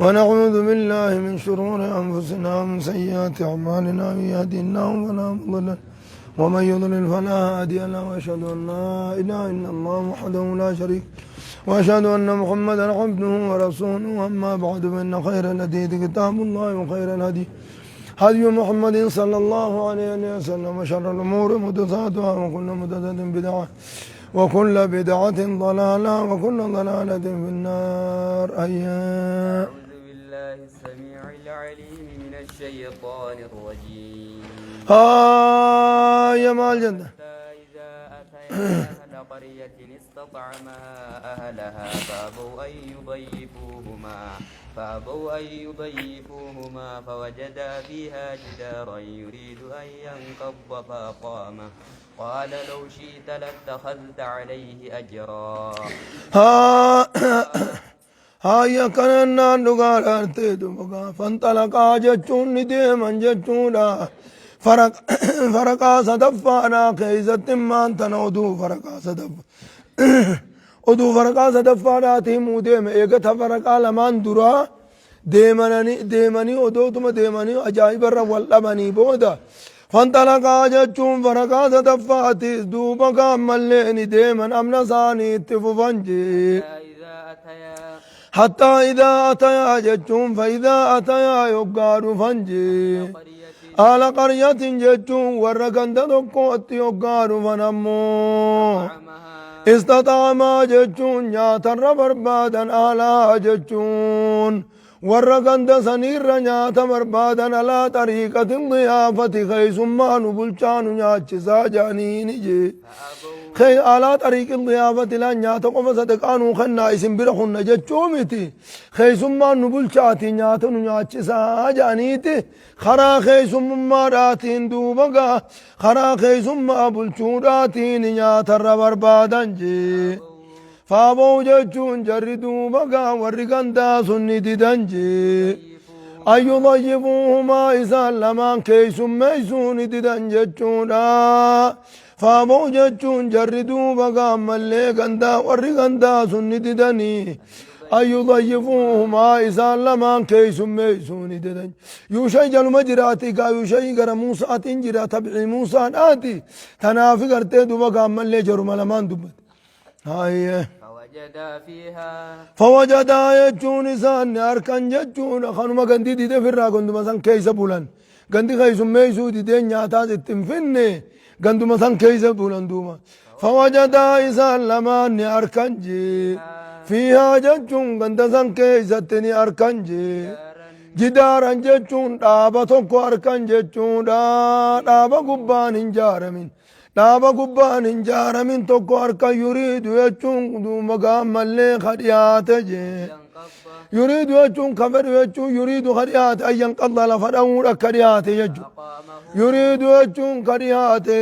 ونعوذ بالله من شرور أنفسنا ومن سيئات أعمالنا. من يهده الله فلا مضل له ومن يضلل فلا هادي له، وأشهد أن لا إله إلا الله وحده لا شريك وأشهد أن محمدا عبده ورسوله. أما بعد، فإن خير الحديث كتاب الله، وخير الهدي هدي محمد صلى الله عليه وسلم، وشر الأمور محدثاتها، وكل محدثة بدعة، وكل بدعة ضلالة، وكل ضلالة في النار. أيا أعوذ بالله السميع العليم من الشيطان الرجيم. هاي مال جنة. حتى إذا أتيا أهل قرية استطعما أهلها فأبوا أن يضيفوهما فوجدا فيها جدارا يريد أن ينقض فأقامه. قال لو شئت لاتخذت عليه أجرا. Haaya, kanannaan dhugaadhaan duuba فانطلقا jechuun ni deeman jechuudha. Faraqaa sadaffaadhaa keessatti maan tana oduu faraqaa sadaffa, oduu faraqaa sadaffaadhaati himuu deeme. Eegata faraqaa lamaan duraa deemananii deemanii, odootuma deemanii ajaa'ibarra wal dhabanii booda, فانطلقا jechuun faraqaa sadaffaatis duuba gaammallee ni deeman, amna isaanii itti fufan jee. حتى إذا أتيا حتى إذا أتيا jechuun فإذا أتيا yoggaa dhufan jee قرية أهل قرية jechuun warra ganda tokkootti yoggaa dhufan ammoo طعمها استطعما jechuun nyaatarra barbaadan, أهلها jechuun warra ganda saniirra nyaata barbaadan, على طريقة الضيافة keeysummaa nu bulchaa, nu nyaachisaa jaaniini jee. فأبوا على طريق الضيافة laan nyaata qofa sadaqaa nuu kennaa, isin bira hunna jechuu miti. Keeysummaan nu bulchaati, nyaata nu nyaachisaa jedhaniiti karaa keeysummaadhaatiin duuba gaa karaa keeysummaa bulchuudhaatiin nyaatarra barbaadan jee. فأبوا jechuun jarri duuba gaa warri gandaa sun ni didan jee. أن يضيفوهما isaan lamaan keeysummeeysuu ni didan jechuudha. فأبوا jechuun jarri duuba gaammallee gandaa warri gandaa sun ni didanii. أن يضيفوهما isaan lamaan keeysummeeysuu ni didan. Yuushay jaluma jiraati gaa, Yuushay gara Muusaatiin jira, tabcii Muusaadhaati. Tanaafi gartee duuba gaammallee jaruma lamaan dubbate. Hayyee. فوجدا فيها فوجدا jechuun isaan ni arkan jechuudha. Kanuma gandi dide firraa ganduma san keeysa bulan. Gandi keeysummeeysuu didee nyaataas itti hin finne, ganduma san keeysa bulan duuba. فوجدا isaan lamaan ni arkan jee. فيها jechuun ganda san keeysatti ni arkan jee. جدارا jechuun dhaaba tokko arkan jechuudha. Dhaaba gubbaan hin jaaramin. Dhaaba gubbaan hin jaaramin tokko harka. يريد jechuun duuba gaammallee ka dhiyaate jee. ينقض يريد jechuun ka fedhu jechuun, يريد ka dhiyaate, أن ينقض lafa dha'uudha ka dhiyaate jechuun. أقامه يريد jechuun ka dhiyaate,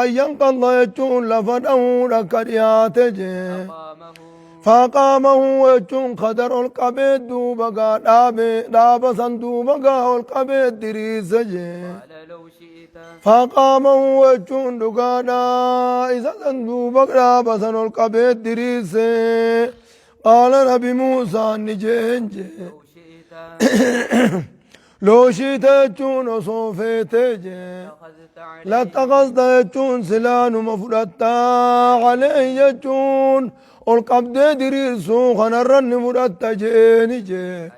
أن ينقض jechuun lafa dha'uudha ka dhiyaate jee. أقامه فأقامه jechuun Khadar ol qabee duuba gaa dhaabe, dhaaba san duuba gaa ol qabee diriirse jee. قال لو شئت فأقامه jechuun dhugaadha isa san duuba dhaaba san ol qabee diriirse. قال nabi Muusaan ni jeen jee. لو شئت لو شئت jechuun osoo feete jee. لاتخذت عليه لاتخذت jechuun silaa numa fudhattaa, عليه jechuun ol qabdee diriirsuu kanarra ni fudhatta jeeni jee.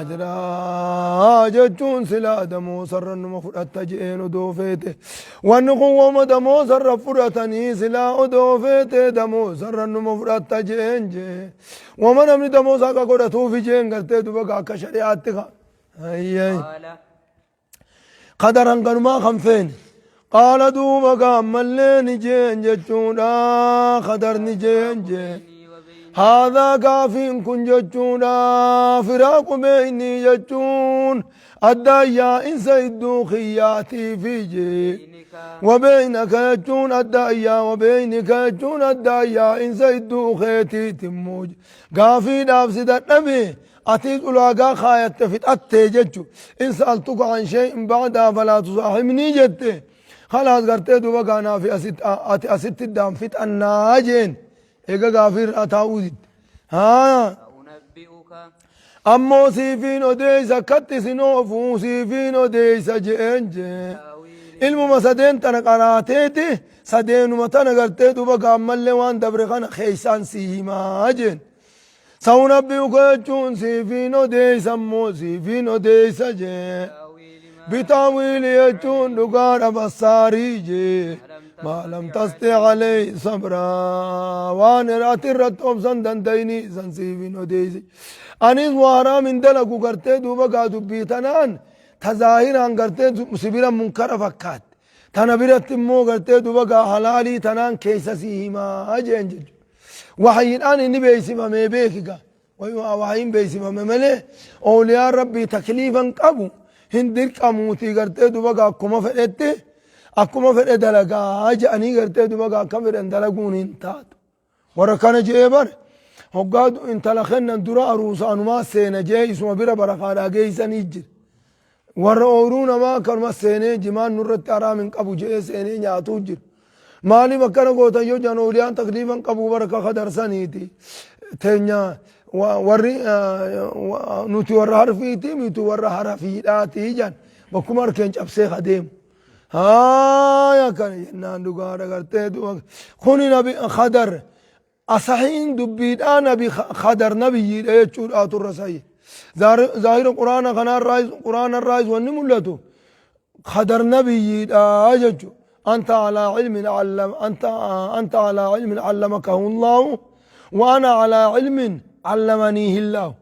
أجرا. أجرا jechuun silaa damoosarra numa fudhatta jeen odoo feete. Wanni kun wama damoosarra fudhatanii, silaa odoo feete damoosarra numa fudhatta jeen jee. Wama namni damoosa akka godhatuufi jeen gartee duba akka shari'aatti ka. Ayyay. قال Qadaran kanumaa kan feene. قال duuba gaammallee ni jeen jechuudha. Qadar ni jeen jee. بيني وبين هذا gaafiin kun jechuudha. فراق بيني jechuun addaan yaa'insa idduu kiyyaatii fi jee. بينك وبينك jechuun addaan yaa, وبينك jechuun addaan yaa'insa idduu keetiitimmoo gaafiidhaaf si dadhabe, atiis ulaagaa kaayatte fixattee jechu. إن سألتك عن شيء بعدها فلا تصاحبني jette. خلاص gartee duuba gaanaa fi ati asitti iddaan fixannaa jeen. Eega gaafii irraa taa'uu didde haa. أنبئك Ammoo siifiin odeeysa akkatti isin oofuu siifiin odeeysa je'een jee. Ilmuma sadeen tana qaraateeti sadeenuma tana gartee duba gaammallee waan dabre kana keeysaan sii himaa jeen. Sa'unabbi'uka jechuun siifiin odeeysa ammoo siifiin odeeysa jee. Bitaawiili jechuun dhugaadha fassaarii jee. Maa lam tasxi alayhi sabraa waan ati irratti obsan dandayinii san siifiin odeeyse. Anis waa haraam hin dalagu gartee duuba gaa dubbii tanaan ta zaahiraan gartee si bira munkara fakkaatte. Tana biratti immoo gartee duuba gaa halaalii tanaan keessa sii himaa jeen jechuudha. Wahyiidhaan inni beeksifamee beeki gaa. Wahyiin beeksifame malee ooliyaan rabbii takliifa hin qabu hin dirqamuutii gartee duuba gaa akkuma fedhetti akkuma fedhe dalagaa jedhanii gartee duuba gaa akka fedhan dalaguun hin taatu. Warra kana je'ee bar hoggaa intala kennan dura aruusa anumaa seena je'ee isuma bira barakaadhaa geessanii jira. Warra ooyruu namaa akkanuma seenee jimaan nurratti haraam hin qabu je'ee seenee nyaatuu jira. Maaliif akkana gootan yoo jedhan ooliyaan takliifa hin qabu bara kaka darsaniiti. Teenya warri nuti warra harfiiti miti warra harafiidhaati jedhan bakkuma harkeen cabsee kadeemu. Haaya akkana jennaan dhugaadha gartee kuni nabi Khadar asahiin dubbiidhaa nabi Khadar nabiyyiidha jechuudha turra sahi. Zaahira quraana kanarraayis quraanarraayis wanni mul'atu Khadar nabiyyiidha jechuudha. Anta alaa ilmin allam anta alaa ilmin allamakahu Allahu wa ana alaa ilmin allamaniihi Allahu.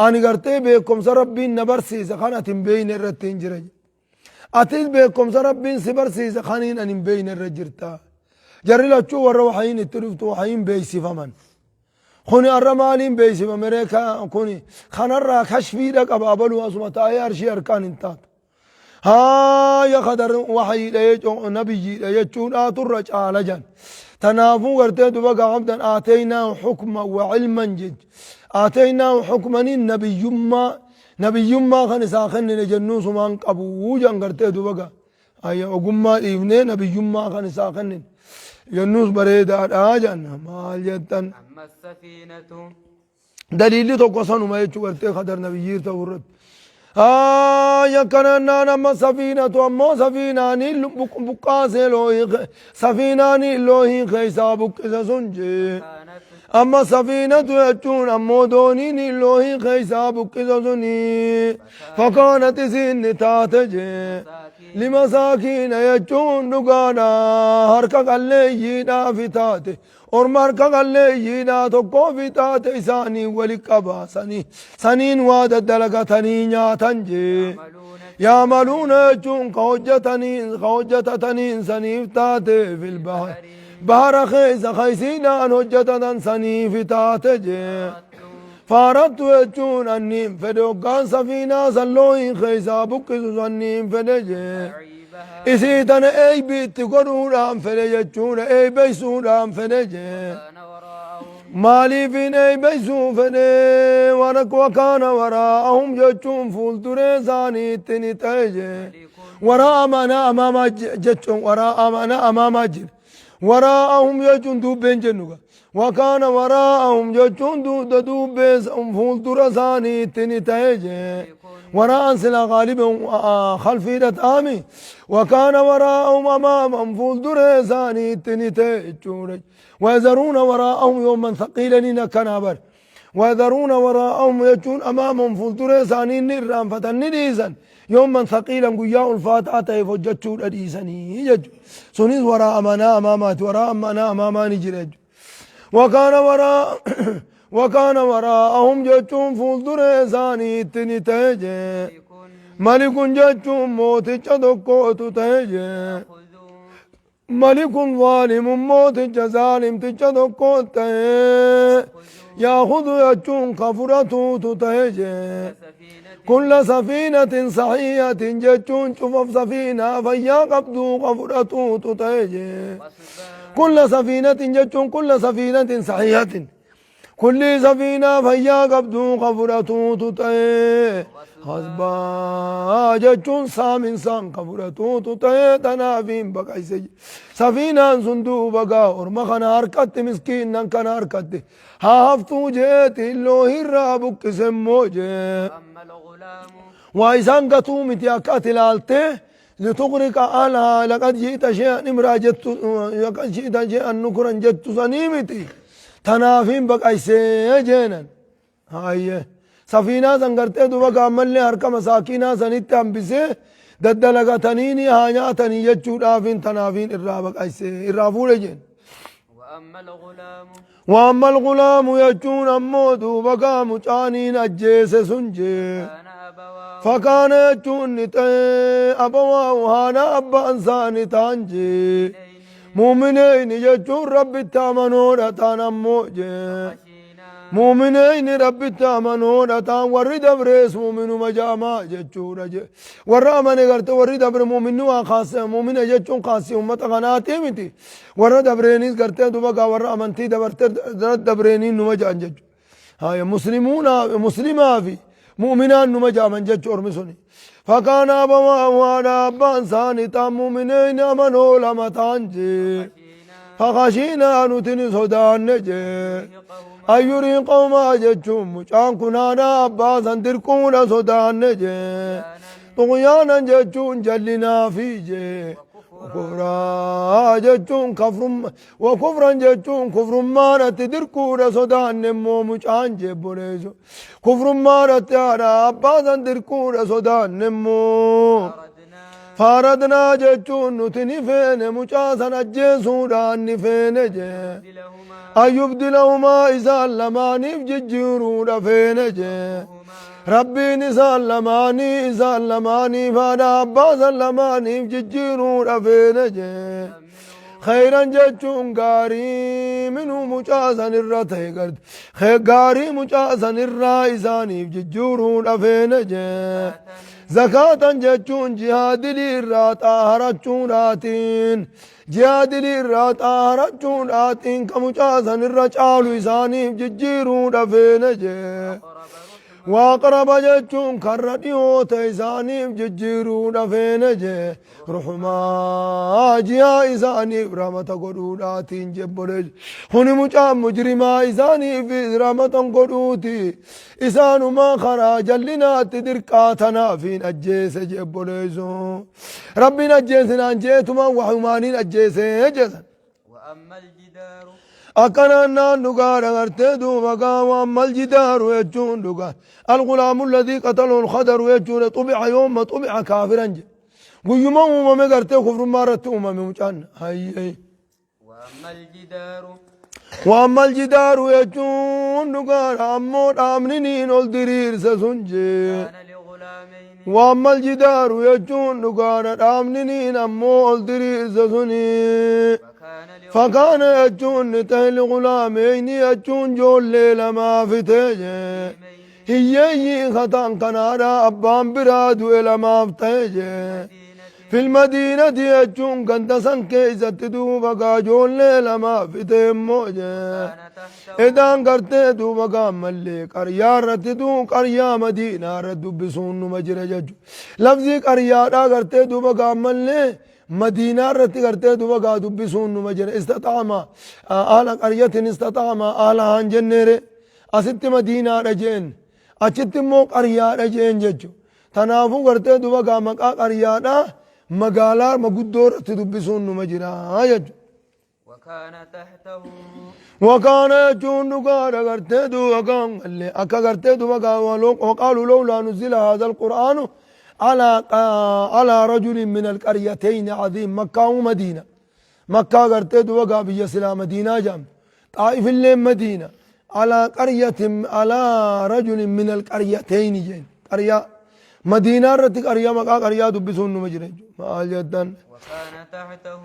Ani gartee beekumsa rabbiin na barsiise kan ati hin beekne irratti hin jira. Atis beekumsa Rabbiin si barsiise kaniin ani hin beekne irra jirta. Jarri lachuu warra wahayiin itti dhuftu wahayiin beeksifaman. Kuni har'a maaliin beeksifame ree kuni kanarraa kashfiidha qaba abaluu asuma taa'ee arshii harkaan hin taatu. Haaya kadar wahayiidha jechuun nabiyyiidha jechuudhaa turra caala jan. Tanaafuu gartee duba gaafdan aateynaa hukma wa ilman jecha. Aateynaa hukmaniin nabiyyummaa Nabiyyummaa kan isaa kennine jennuu sumaan qabu jedhan gartee duuba gaa. Ayya ogummaa dhiifnee nabiyyummaa kan isaa kennine jennuus bareedaadha jedhan maal jettan. أما السفينة Daliilli tokko sanuma jechuu gartee kadar nabiyyiir ta'uu irratti. Ayya kanannaan amma safiinatu ammoo safiinaanii buqqaasee loohii safiinaanii loohii keessaa buqqise sun jee. كانت Amma safiinatu jechuun ammoo dooniin loohii keessaa buqqisa suni fakaanat isiin ni taate jee. Limasaakiina jechuun dhugaadha harka qalleeyyiidhaafi taate. Orma harka qalleeyyiidhaa tokkoofi taate isaanii wali qabaasanii saniin waa daddalagatanii nyaatan jee. Yaamaluuna jechuun ka hojjetaniin ka hojjetataniin saniif taate fil bahar. Bahara keessa ka isiidhaan hojjetatan saniifi taate jee. Faarattu jechuun anniin fedhe hoggaan safiinaa san loohii keessaa buqqisu sanniin fedhe jee. Isii tana eeybi itti godhuudhaan fedhe jechuudha eeybeysuudhaan fedhe jee. Maaliifin eeybeysuu fedhe wakaana waraa'ahum jechuun fuulduree isaaniitti ni ta'e jee. Waraa'a manaa amaamaa jechuun waraa'a manaa amaamaa jira. Waraa'ahum jechuun duubbeen jennu gaa. Wakaana waraa'ahum jechuun duuda duubbee fuuldura isaaniitti ni ta'e jee. Waraa'an silaa gaaliba khalfiidha ta'ami. Wakaana waraa'ahum amaamam fuuldura isaaniitti ni ta'e jechuudha. Wayazaruuna waraa'ahum yooman thaqiilaniin akkanaa bare. Wayadharuuna waraa'ahum jechuun amaamahum fuulduree isaanii ni irraanfatan ni dhiisan yooman thaqiilan guyyaa ulfaataa ta'eef hojjechuudha dhiisanii jechuudha. Sunis waraa'a manaa amaamaati waraa'a manaa amaamaa ni jira jechuudha. Wakaana waraa wakaana waraa'ahum jechuun fuulduree isaaniitti ni ta'e jee. Malikun jechuun mooticha tokkootu ta'e jee. Malikun zaalimun mooticha zaalimticha tokko ta'e yaakhudhu jechuun ka fudhatuutu ta'e jee. Kulla safiinatin sahihatin jechuun cufa safiinaa fayyaa qabduu ka fudhatuutu ta'e jee. Kulla safiinatin jechuun kulla safiinatin sahihatin. Kullii safiinaa fayyaa qabduu ka fudhatuutu ta'e. Hasbaa jechuun saaminsaan ka fudhatuutu ta'e tanaafiin baqayse. Safiinaan sun duuba gaa orma kana harkatti miskiinnan kana harkatti haa haftuu jeeti loohirraa buqqise immoo jee. وأما الغلام Waa isaan gatuu miti akka ati ilaaltee litughriqa ahlahaa laqad ji'ita shay'an imraa jettu laqad ji'ita shay'an nukuran jettu sanii miti tanaafiin baqaysee jeenan haayye safiinaa san gartee duba gaammallee harka masaakiinaa sanitti hambisee daddalagataniini haa nyaatanii jechuudhaafiin tanaafiin irraa baqaysee irraa fuudhe jeen. وأما الغلام وأما الغلام jechuun ammoo duuba gaa mucaaniin ajjeese sun jee. كان أبواه Fakaana jechuun ni ta'e abawaahu haadha abbaan isaanii ta'an jee. Muumineyni jechuun rabbitti amanoodha ta'an ammoo jee. خشينا Muumineyni rabbitti amanoodha ta'an warri dabrees muuminuma jaamaa jechuudha jee. Warra amane garte warri dabre muuminni waa kaase muumina jechuun kaasii ummata kanaatii miti. Warra dabreenis gartee duba gaa warra amantii dabarte dabreeniin numa ja'an jechuudha. Haya muslimuuna muslimaa fi mu'minaan numa ja'aman jechu ormi suni. Fakaana abawaahu haadha abbaan isaanii ta'an mu'mineen amanoo lama ta'an jee. خشينا Fakashiinaa nuti ni sodaanne jee. يرهقهما Ayyuriiqoomaa jechuun mucaan kun haadha abbaa san dirquudha sodaanne jee. Xuqyaanan jechuun jallinaafi jee. Kufraa jechuun kafrumma wakufran jechuun kufrummaadhatti dirquudha sodaanne immoo mucaan jebboleessu. Kufrummaadhatti haadha abbaa san dirquudha sodaanne immoo. أردنا Faaradnaa jechuun nuti ni feene mucaa san ajjeesuudhaan ni feene jee. لهما Ayyubdilahumaa isaan lamaaniif jijjiiruudha feene jee. Rabbiin isaan lamaanii isaan lamaaniif haadha abbaa san lamaaniif jijjiiruudha feene jee. Khayran jechuun gaarii minuu mucaa san irra ta'e garte. Gaarii mucaa san irraa isaaniif jijjiiruudha feene jee. Zakaatan jechuun jihaadilii irraa xaaharachuudhaatiin jihaadilii irraa xaaharachuudhaatiin ka mucaa san irra caalu isaaniif jijjiiruudha feene jee. أقرب رحما Waaqaraba jechuun karra dhiyoo ta'e isaaniif jijjiiruudha feene jee. Ruhumaa jihaa isaaniif rahmata godhuudhaatiin jebbolee. Kuni mucaan mujrimaa isaaniif rahmatan godhuuti. Isaanumaa karaa jallinaatti dirqaa tanaafiin ajjeese jebboleessu. Rabbiin ajjeesinaan jeetumaan wahumaaniin ajjeese jeesan. وأما الجدار Akkanaan naan dhugaadha gartee duuba gaa waammal jidaaru jechuun dhugaa. Alghulaamu alladhii qatalahu alkhadaru jechuudha xubica yooma xubica kaafiran jedhe. Guyyuma uumame gartee kufrummaa irratti uumame mucaan. Hayyee. وأما الجدار Waammal jidaaru jechuun dhugaadha ammoo dhaabni niin ol diriirse sun jee. كان لغلامين Waammal jidaaru jechuun dhugaadha dhaabni niin ammoo ol diriirse suni. فكان Fakaana jechuun ni ta'e ligulaameyni jechuun joollee lamaaf ta'e. لغلامين Hiyyeeyyii kataan kanaadha abbaan biraa du'e lamaaf ta'e jee. مدينة Fil madiinati jechuun ganda san keessatti duuba gaa joollee lamaaf ta'e immoo jee. كان تحته Edaan gartee duuba gaammallee qaryaa irratti duu qaryaa madiinaa irratti dubbisuun numa jira jechuudha. Lafzii qaryaadhaa gartee duuba gaammallee madiinaa irratti gartee duuba gaa dubbisuun numa jira. Istaxaama haala qaryatin istaxaama haala haan jenneere asitti madiinaadha jeen achitti immoo qaryaadha jeen jechuudha. Tanaafuu gartee duuba gaa maqaa qaryaadhaa magaalaa maguddoo irratti dubbisuun numa jira jechuudha. وكان تحته وكان يجون دقار غرتدو وكان أكا غرتدو وكان وقالوا لولا نزل هذا القرآن على رجل من القريتين عظيم مكة ومدينة. مكة غرتدو وكا بيسلا مدينة جام طائف اللي مدينة على قرية على رجل من القريتين جين قرية مدينة رتك قرية مكة قرية دبسون مجرد ما جدا وكان تحته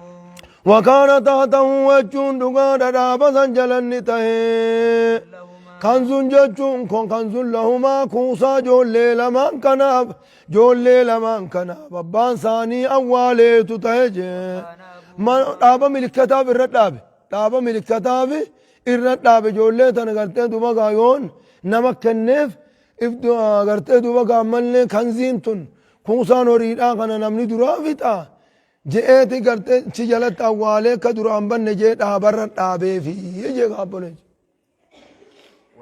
وكان تحته وجون دقار رابسا جلن تهي لهما Kanzuun jechuun kun kanzuun lahumaa kuusaa ijoollee lamaan kanaaf ijoollee lamaan kanaaf abbaan isaanii awwaaleetu ta'e jee. كان أبوهما Dhaaba milikkataaf irra dhaabe dhaaba milikkataaf Irra dhaabe ijoollee tana gartee duuba gaa yoon nama kenneef gartee duuba gaa ammallee kanziin tun kuusaan horiidhaa kana namni duraa fixa je'eeti gartee chi jalatti awwaalee akka duraan banne jee dhaabarra dhaabeefi jee gaabbolee.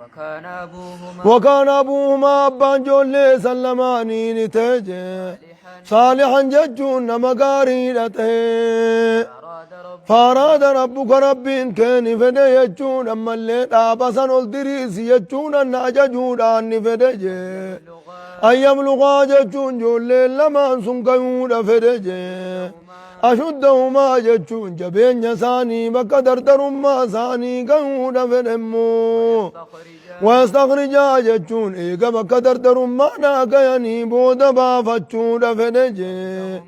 وكان أبوهما وكان أبوهما أبان جولي سلماني نتجي صالحا ججون نما غاري أراد ربك فأراد ربك ربين كان فدي يجون أما اللي دابسا الدريس يجون أن أججون أن فدي يبلغا أن يبلغا ججون جولي لما سنكيون فدي أشدهما ججون جبين يساني بقدر درما ساني كيون فدمو ويستخرجا ويستخرجا ججون إيقا بقدر درما ناقيني بود بافتشون فدي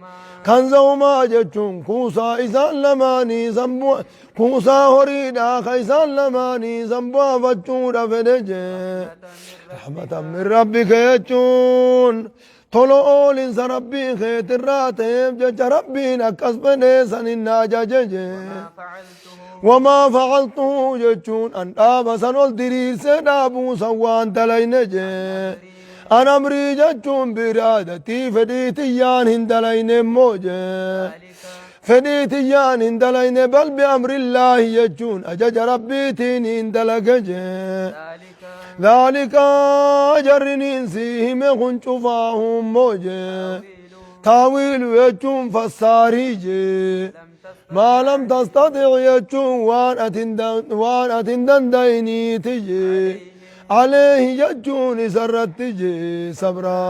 كنزهما جتشون كوسا إسان لماني سنبو كوسا هريدا خيسان لماني سنبو فتشون فدجي رحمة من ربك يجون تولو أولين ربي خيت الراتب جج ربي نكس بنيسان الناجا وما فعلته وما فعلته جتشون أن آبسن والدرير سنابو سوان دلين جي أنا أمري جتشون برادتي فديتيان هندلين موجه ذلك فديتيان هندلين بل بأمر الله يجون أجج ربي تين هندلك ذلك ذلك جرني سيهم خنشفاهم موجه تأويل تاويل يجون فساري جي لم تستطع ما لم تستطع يجون وان أتندن تجي عليه يجون سرت تجي صبرا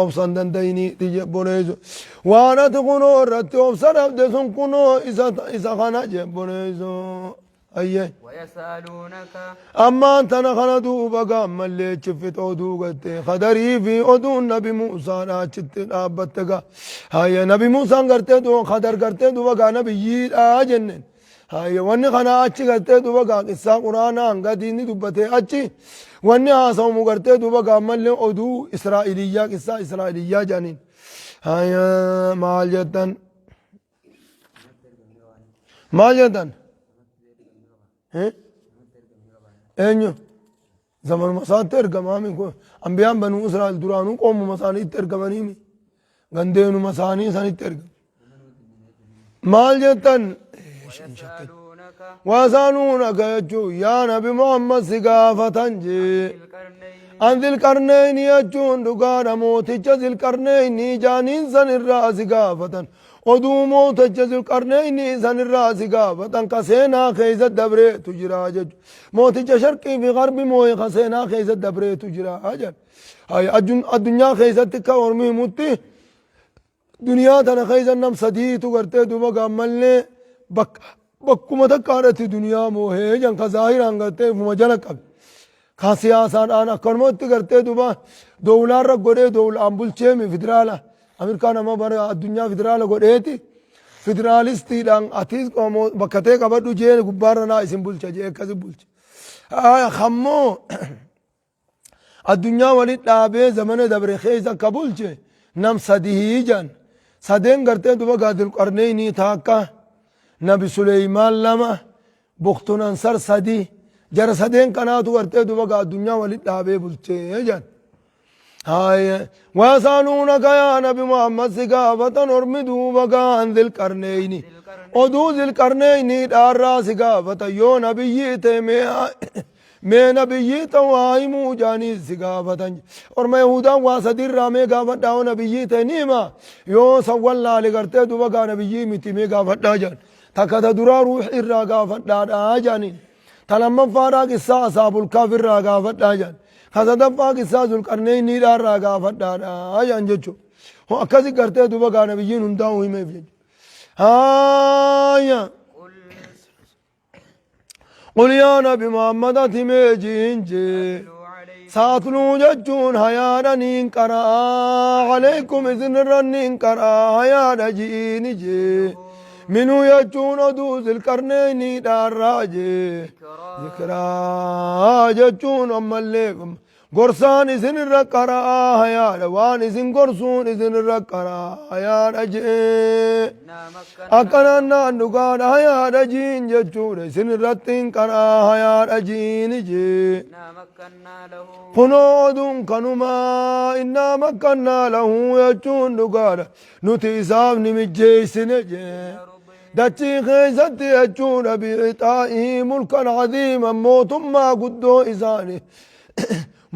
أبصن دنديني تجي بوليزو وانا تكونو رت أبصن أبدسن كونو إذا خنا جي بوليزو أيه ويسألونك أما أنت نخنا دوبا قام اللي شفت أدو قد خدري في أدو نبي موسى ناچت نابتك هاي نبي موسى قرتي دو خدر قرتي دوبا قا نبي يير آجنن هاي واني خنا أچي قرتي دوبا قا قصة قرآن أنغا ديني دوبتي أچي واني آسومو قرتي دوبا قام اللي أدو إسرائيلية قصة إسرائيلية جانين هاي مال جتن مال جتن ها eenyu zamanuma isaatti ergamaami kun ambiyaan banuu israa'el duraanuu qoomuma isaaniitti ergamaniimi gandeenuma isaanii sanitti ergame maal jettan ويسألونك waasaluunaka jechuu yaa nabi muhammad si gaafatan jee القرنين an zilqarneyni jechuun dhugaadha mooticha zilqarneyni jaaniin san irraa si gaafatan oduu mooticha zilqarneyni san irraa si gaafatan ka seenaa keessa dabreetu jira jechu mooticha sharqii fi garbi mooye ka seenaa keessa dabreetu jira jedha hay addunyaa keessatti ka ormi himutti duniyaa tana keessa nam sadiitu gartee duuba gaammallee bakkuma takkaadhatti duniyaa moohee jan ka zaahiraan gartee ifuma jala qabe ka siyaasaadhaan akkanumatti gartee duuba dowlaarra godhee dowlaan bulcheemi federaala ameerikaan amma bara addunyaa federaala godheeti federaalistiidhaan atis bakka ta'e qabadhu jeen gubbaarra naa isin bulcha jee akkasi bulcha kammoo addunyaa walit dhaabee zamana dabre keessa akka bulche nam sadihii jan sadeen gartee duba gaadil qarneynii taakka nabi suleymaan lama buktunansar sadi jara sadeen kanaatu gartee duba gaa addunyaa walit dhaabee bulchee jan هاي ويسألونك يا نبي محمد سقافة أرمي دوبك عن ذي القرنين oduu zilqarneyni dhaarraa si gaafata yoo nabiyyii ta'e mee nabiyyii ta'u haa himuu jaanii si gaafatan orma yahudaan waa sadiirraa mee gaafadhaa yoo nabiyyii ta'e ni hima yoo san wallaale gartee duba gaa nabiyyii miti mee gaafadhaa jaan takka ta duraa ruux irraa gaafadhaadhaa jaaniin ta lammaffaadhaa qissaa asaabul kaaf irraa gaafadhaa jaan ka sadaffaa qissaa zulqarneyni dhaarraa gaafadhaadhaa jaan jechuudha akkasi gartee duba gaa nabiyyiin hundaa'uu himeef jechuudha. هايا قل قل يا نبي محمد أتمي جي أتلو عليكم ساتلو ججون هيانا نين قرأ عليكم إذن رنين قرأ هيانا جيني جي منو يجون دوز القرنين داراجي ذكرى ذكرى ججون أما الليكم Gorsaan isin irra qara'aa hayaadha. Waan isin gorsuun isin irra qara'aa hayaadha jee. إنا مكنا Akkanaan naan dhugaadha hayaadha jiin jechuudha. Isin irratti hin qara'aa hayaadha jiini jee. إنا مكنا له Kunoo oduun kanumaa innaa makkannaa lahu jechuun dhugaadha. Nuti isaaf ni mijjeessine jee. الأرض Dachii keessatti jechuudha bi'ixaa'ii mulkan cadiiman mootummaa guddoo isaanii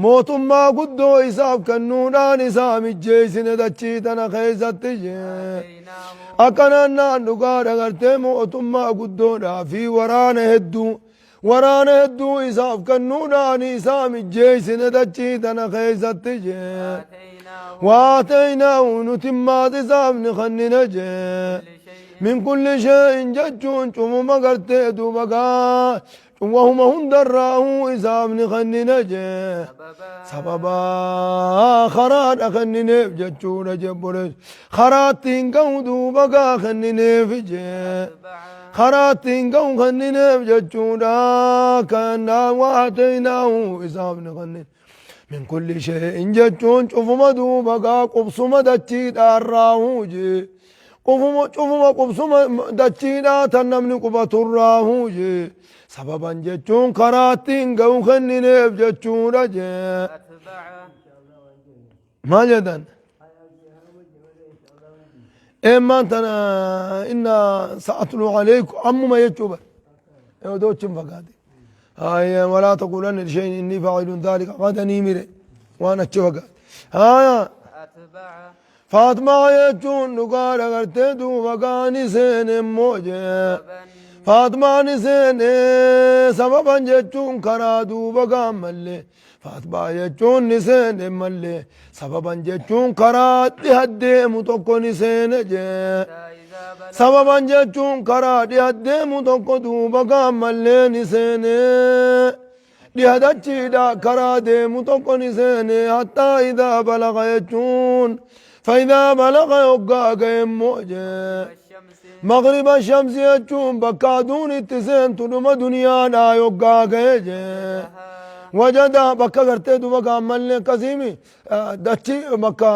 mootummaa guddoo isaaf kennuudhaan isaa mijjeessine dachii tana keessatti jee. آتيناه Akkanaan naan dhugaadha gartee mootummaa guddoodhaa fi waraana hedduu waraana hedduu isaaf kennuudhaan isaa mijjeessine dachii tana keessatti jee. آتيناه وآتيناه nutimmaas isaaf ni kennine jee. كل شيء من كل شيء jechuun cufuma gartee duuba gaa wahuma hundarraahuu isaaf ni kennine jee. سببا Sababa karaadha kennineef jechuudha jebbolees. Karaatti hin ga'u duuba gaa kennineef jee. أتبع Karaatti hin ga'u kennineef jechuudha. Kannaa waataynaahu isaaf ni kennine. من كل شيء jechuun cufuma duuba gaa qubsuma dachiidhaarraahuu jee. Qufuma cufuma qubsuma dachiidhaa tan namni qubaturraahuu jee. Sababan jechuun karaatti hin ga'u kennineef jechuudha jee. أتبع Maal jedhan? Eemmaan tana inna sa'atlu alaykum ammuma jechuu bar. Odoo achi hin fagaate. Haaya walaa taquulanna lishayin innii faa'ilun dhaalika qadanii mire waan achi fagaate. Haaya أتبع Faatmaa jechuun dhugaadha gartee duuba gaani seene immoo jee. سببا Faatmaan seene sababan jechuun karaa duuba gaan mallee. Faatmaa jechuun ni seene mallee. Sababan jechuun karaa dhiha deemu tokko ni seene jee. حتى إذا بلغ Sababan jechuun karaa dhiha deemu tokko duuba gaan mallee ni seene. Dhiha dachiidha karaa deemu tokko ni seene. Hattaa idaa balaga jechuun. Faayidaa balaga yoggaa ga'e immoo jee. الشمس مغرب الشمس jechuun bakka aduun itti seentu dhuma duniyaadhaa yoggaa ga'e jee. Wajada bakka gartee duba gaammallee akkasiimi dachii bakka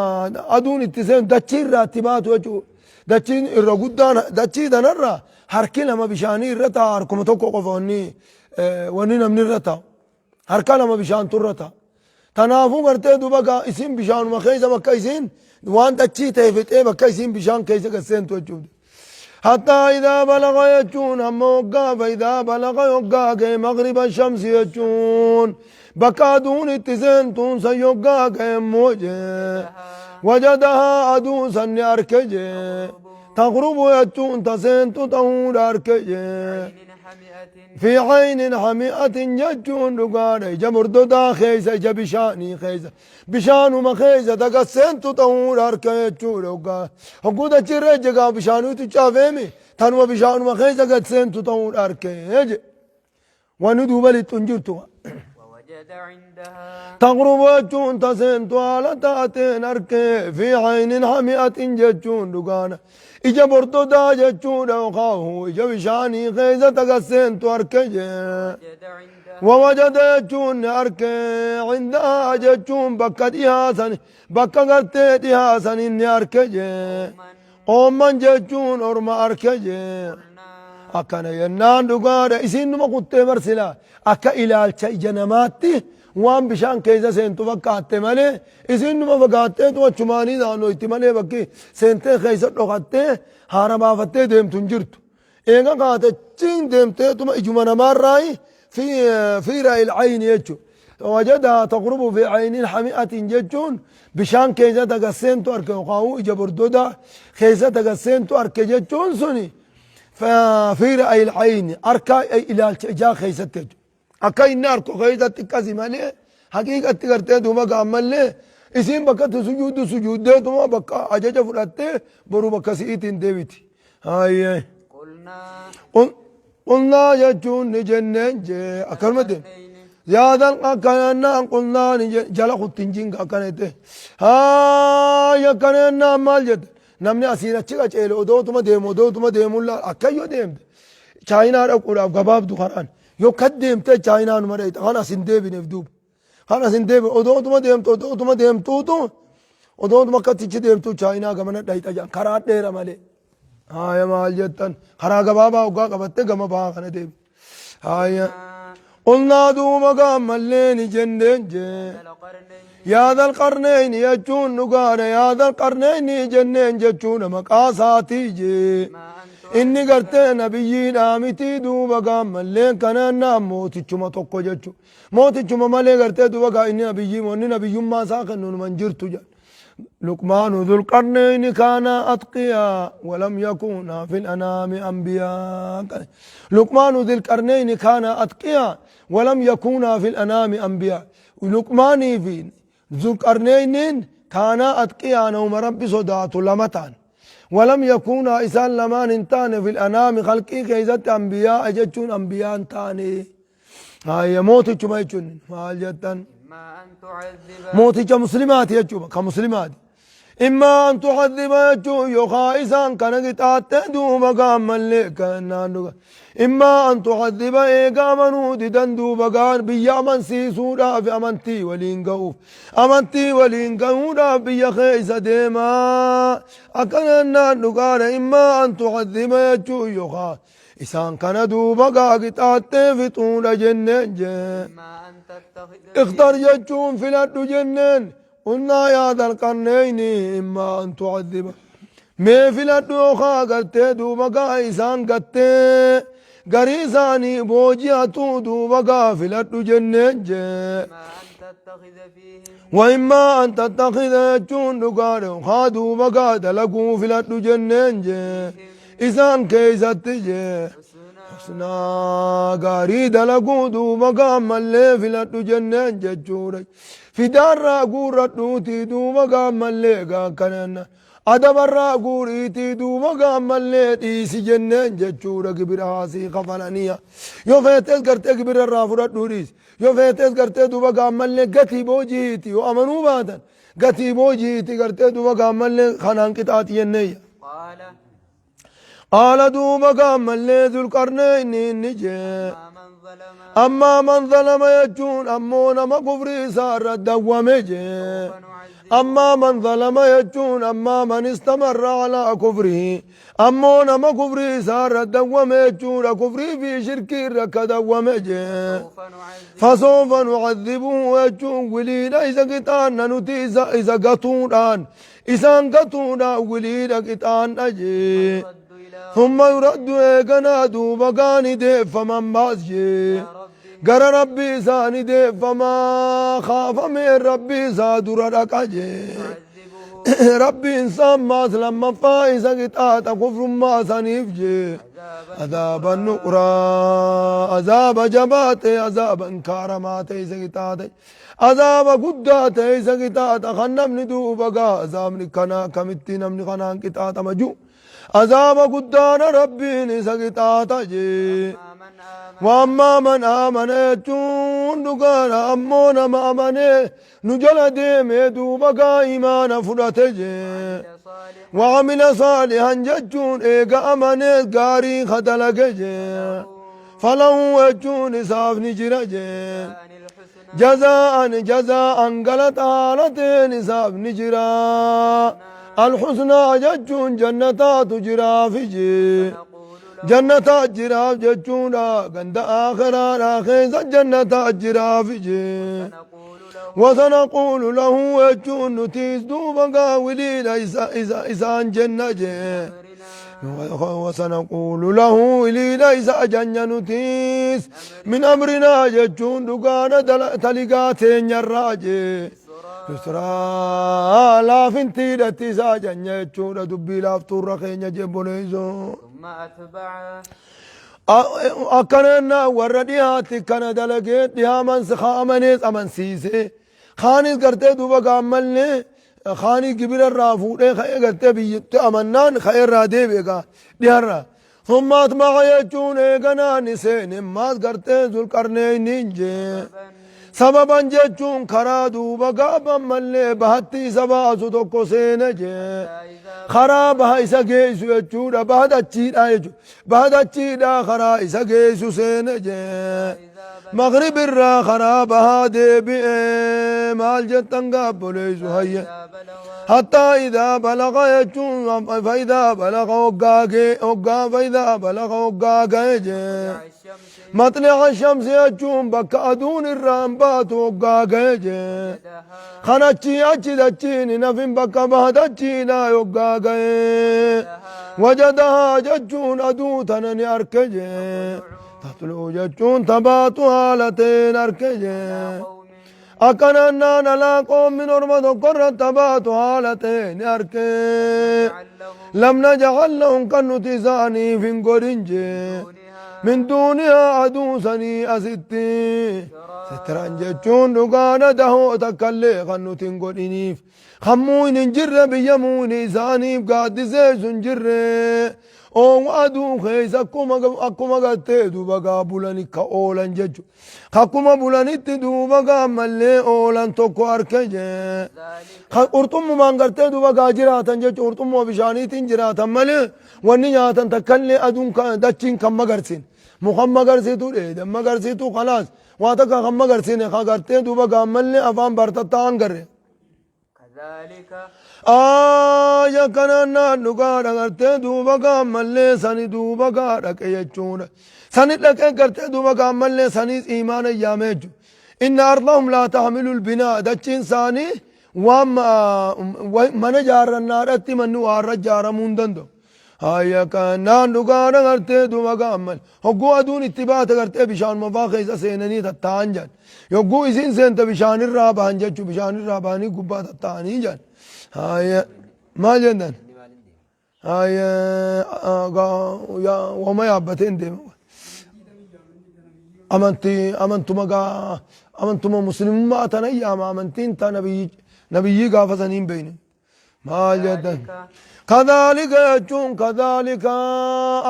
aduun itti seentu dachii irraa itti baatu jechuudha. Dachiin irra guddaan dachii tanarra harki lama bishaanii irra ta'a harkuma tokko qofa wanni wanni namni irra taa'u. Harka lama bishaantu irra ta'a. Tanaafuu gartee duba gaa isin bishaanuma keessa bakka isin waan dachii ta'e fixee bakka isin bishaan keessa gad seentu jechuudha. حتى إذا بلغ jechuun hamma waggaa فإذا بلغ yoggaa ga'e مغرب الشمس jechuun bakka aduun itti seentuun san yoggaa ga'e immoo jee. وجدها aduun san ni arke jee. تغرب jechuun ta seentu ta'uudha arke jee. عين حمئة في عين حمئة jechuun dhugaadha ija mordodaa keessa ija bishaanii keessa bishaanuma keessa daga seentu ta'uudha harka jechuudha hoggaa hogguu dachirra ejjegaa bishaaniitu caafeemi tanuma bishaanuma keessa gad seentu ta'uudha harkee je wanni duuba lixxu hin jirtu. ووجد عندها تغرب jechuun ta seentu haala taateen harkee في عين حمئة jechuun dhugaana ija bordodaa jechuudha yookaan ija bishaanii keessa taga seentu harke jee. وجد عندها ووجد jechuun ni arke عندها jechuun bakka dhihaasan bakka gartee dhihaasan ni arke jee. من قوما jechuun orma arke jee. قلنا Akkana jennaan dhugaadha isin numa kuttee barsila akka ilaalcha ija namaatti waan bishaan keessa seentu fakkaatte malee isin numa fagaatteetu achumaanii naannoo itti malee bakki seentee keessa dhokattee haara baafattee deemtu hin jirtu. Eega kaatachiin deemteetuma ijuma namaarraayi في في رأي العين jechuudha. وجدها تغرب في عين حمئة jechuun bishaan keessa tagaseentu arke yookaan ija bordodaa keessa tagaseentu arke jechuun suni في رأي العين arka ilaalcha ijaa keessatti jechuudha. Akka inni arku keessatti akkasi malee haqiiqatti gartee duuba gaammallee isiin bakka itti sujuuddu sujuuddeetuma bakka ajaja fudhattee boru bakka si'iitiin deebiti. Hayyee. قلنا قلنا jechuun ni jenneen jee akkanumatti. Yaadan akkanannaan قلنا ni jala kuttiin jinga akkana jette. Haaya akkanannaan maal jette. Namni asiin achi qaceele odootuma deemu odootuma deemuun laal akkayyoo deemte. Chaayinaa dhaquudhaaf gabaabdu karaan. Yoo kad deemte chaayinaa numa dhayxa kan as hin deebineef duuba. Kan asin deebi odoo utuma deemtu odoo utuma deemtuutu odoo utuma akkatti deemtu Chaayinaa gamana dhayxa jedhan karaa dheera malee. Haaya maal jettan karaa gabaabaa hoggaa qabatte gama bahaa kana deemi. Haaya. Qulnaa duuba gaammallee ni jenneen jee. Yaa Dhalqarneyni jechuun dhugaadha. Yaa Dhalqarneyni jenneen jechuudha maqaa isaatii jee. Inni gartee nabiyyiidhaa mitii duuba gaammalleen kanaan mootichuma tokko jechuudha. Mootichuma malee gartee duuba gaa inni nabiyyii wanni nabiyyummaa isaa kennu numa hin jirtu jedha. Luqmaanu dhulqarneyni kaana atqiyaa walam yakuuna fil anaami anbiyaa. Luqmaanu dhulqarneyni kaana atqiyaa walam yakuuna fil anaami anbiyaa. Luqmaanii fi Zulqarneyniin kaanaa atqiyaa nama Rabbi sodaatu lama ta'an. Walam yakuunaa isaan lamaan hin taane fil anaami khalqii keessatti anbiyaa jechuun anbiyaa hin taane. Haaya mootichuma jechuun maal jettan? إما أن تعذب Mooticha muslimaati jechuudha ka muslimaati. Immaa an tu'adhiba jechuun yookaan isaan kana qixaattee duuba gaammallee kennaan dhuga. Immaa an tu'adhiba eega amanuu didan duuba gaan biyya amansiisuudhaaf amantii waliin ga'uuf. Amantii waliin ga'uudhaaf biyya keessa deemaa. Akkana naan dhugaadha immaa an tu'adhiba jechuun yookaan isaan kana duuba gaa qixaattee fixuudha jenneen jee. إما أن تتخذ اختار jechuun filadhu jenneen قلنا يا ذا القرنين إما أن تعذب mee filadhu yookaan gartee duuba gaa isaan gattee garii isaanii booji'atu duuba gaa filadhu jenneen jee. إما أن تتخذ فيهم وإما أن تتخذ jechuun dhugaadha yookaan duuba gaa dalaguu filadhu jenneen jee. Isaan keessatti jee. حسنا Husnaa gaarii dalaguu duuba gaammallee filadhu jenneen jechuudha. Fidaarraa guurradhuutii duuba gaammallee gaakkananna. Adabarraa guuriitii duuba gaammallee dhiisi jenneen jechuudha gibira haasii kafalaniya. Yoo feetes gartee gibira irraa fudhadhuu dhiisi. Yoo feetes gartee duuba gaammallee gatii boojiiti yoo amanuu baatan gatii boojiiti gartee duuba gaammallee kanaan qixaati jenneeyya. قال Qaala duuba gaammallee Zulqarneyni inni jee. أما من ظلم Ammaa man zalama jechuun ammoo nama kufrii isaa irra dawwame jee. سوف نعذبه Ammaa man zalama jechuun ammaa man istamarra alaa kufrihi. Ammoo nama kufrii isaa irra dawwame jechuudha kufrii fi shirkii irra ka dawwame jee. سوف نعذبه فسوف نعذبه jechuun wiliidha isa qixaanna nuti isa isa gatuudhaan isaan gatuudhaan wiliidha qixaanna jee. يرد إلى ثم يرد eeganaa duuba gaani deeffaman baas jee. ربه Gara rabbii isaanii deeffamaa kaafamee rabbii isaa dura dhaqa jee. يعذبه Rabbiin isaan maas lammaffaa isa qixaaxa kufrummaa saniif jee. عذابا عذابا نكرا عذاب jabaa ta'e azaaba inkaaramaa ta'e isa qixaaxe azaaba guddaa ta'e isa qixaaxa kan namni duuba gaa azaabni kanaa kamitti namni kanaan qixaaxama jiru azaaba guddaadha rabbiin isa qixaaxa jee. أما من آمن وأما من آمن jechuun dhugaadha ammoo nama amanee nu jala deemee duuba gaa imaana fudhate jee. وعمل صالحا وعمل صالحا jechuun eega amanee gaarii kadalage jee. فله jechuun isaaf ni jira jee. جزاء الحسنى جزاء جزاء galata haala ta'een isaaf ni jira. الحسنى jechuun jannataatu jiraafi jee. نقول له Jannataa jiraaf jechuudha ganda aakhiraadhaa keessa jannataa jiraafi jee. نقول له وسنقول له jechuun nutiis duuba gaa wiliidha isa isa isaan jenna jee. أمرنا وسنقول له wiliidha isa ajanya nutiis من أمرنا jechuun dhugaadha taligaa teenyarraa jee. يسرا Yusraa laafintiidhatti isa ajanya jechuudha dubbii laaftuurra keenya jebboleessoo. ثم أتبع Akkana warra dhiyaatti kana dalagee dhiyaa amanees amansiise kaanis gartee duuba gaammallee kaanii gibira irraa fuudhee ka'ee gartee biyyatti amannaan ka'ee irraa deebi'e gaa dhiyaarraa. ثم أتبع jechuun eeganaa ni seene maas gartee Zulqarneyniin jee. Sababan jechuun karaa duuba gaaban mallee bahatti isa baasu tokko seene jee. إذا Karaa baha isa geessu jechuudha baha dachiidha jechuudha baha dachiidha karaa isa geessu seene jee. إذا Maghrib irraa karaa bahaa deebi'e maal jettan gaabboleessu hayya. Hattaa idaa balaga jechuun faayidaa balaga hoggaa ga'e hoggaa faayidaa balaga hoggaa ga'e jee. Maxli'a shamsi jechuun bakka aduun irraan baatu hoggaa ga'e jee. Kan achii achi dachiin hin hafin bakka baha dachiidhaa hoggaa ga'e. Wajadahaa jechuun aduu tana ni arke jee. Tatluu jechuun tabaatu haala ta'een arke jee. Akkanaan naan alaa qoommin orma tokko irratti tabaatu haala ta'een ni arke. Lam naj'al lahum kan nuti isaaniif hin godhin jee. Min duunihaa aduu sanii asitti. Sitran jechuun dhugaadha dahoo takkallee kan nuti hin godhiniif. Kan muuyni hin jirre biyya muuyni isaaniif gaaddiseessu hin jirre. Oowwa aduu keessa akkuma gartee duuba gaa bulani ka oolan jechu. Akkuma bulanitti duuba gaa ammallee oolan tokko arke jee. Ka qurxummumaan gartee duuba gaa jiraatan jechu qurxummuma bishaaniitiin jiraatan malee wanni nyaatan takkallee aduun dachiin kan magarsin. Mukan magarsitu dheedan magarsitu kalaas waa takka kan magarsine ka gartee duuba gaa ammallee afaan bartattaa hangarre. Kadhalika. Aaya kanaan naan dhugaadha gartee duuba gaammallee sani duuba gaa dhaqe jechuudha. Sani dhaqee gartee duuba gaammallee saniis iimaana yaamee jechuudha. Inna ardahum laa tahmilul binaa dachiin isaanii waan mana jaarrannaadhatti manni waarra jaaramuu hin danda'u. Haya kanaan dhugaadha gartee duuba gaammal hogguu aduun itti baate gartee bishaanuma faa keessa seenanii tattaa'an jedhan. Yogguu isiin seente bishaanirraa bahan jechuu bishaanirraa bahanii gubbaa tattaa'anii jedhan. Haya maal jennan? Haya wama yaabbatee hin deema. Amantii amantuma gaa amantuma muslimummaa tana yaama amantiin ta nabiyyii gaafa sanii hin beekne. Maal jettan? Kadhaalika jechuun kadhaalika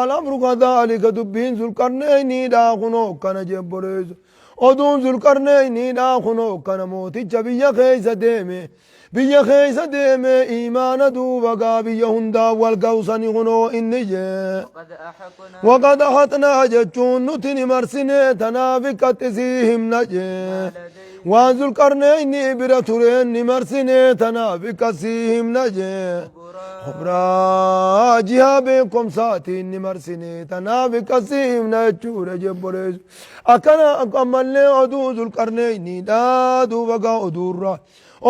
al-amru kadhaalika dubbiin zulqarneyniidha kunoo akkana jebboreessu. Oduun zulqarneyniidha kunoo akkana mooticha biyya keessa deeme. Biyya keessa deeme iimaana duuba gaa biyya hundaa wal ga'usani kunoo inni jee. Waqad ahatnaa jechuun nuti ni marsine tanaaf ikkatti sii himna jee. Waan Zulqarneyni bira tureen ni marsinee tanaaf ikkasii himna jee. Kubraa jihaa beekumsaatiin ni marsinee tanaaf ikkasii himna jechuudha jebboleessu. Akkana ammallee oduu Zulqarneyni dha duuba gaa oduurraa.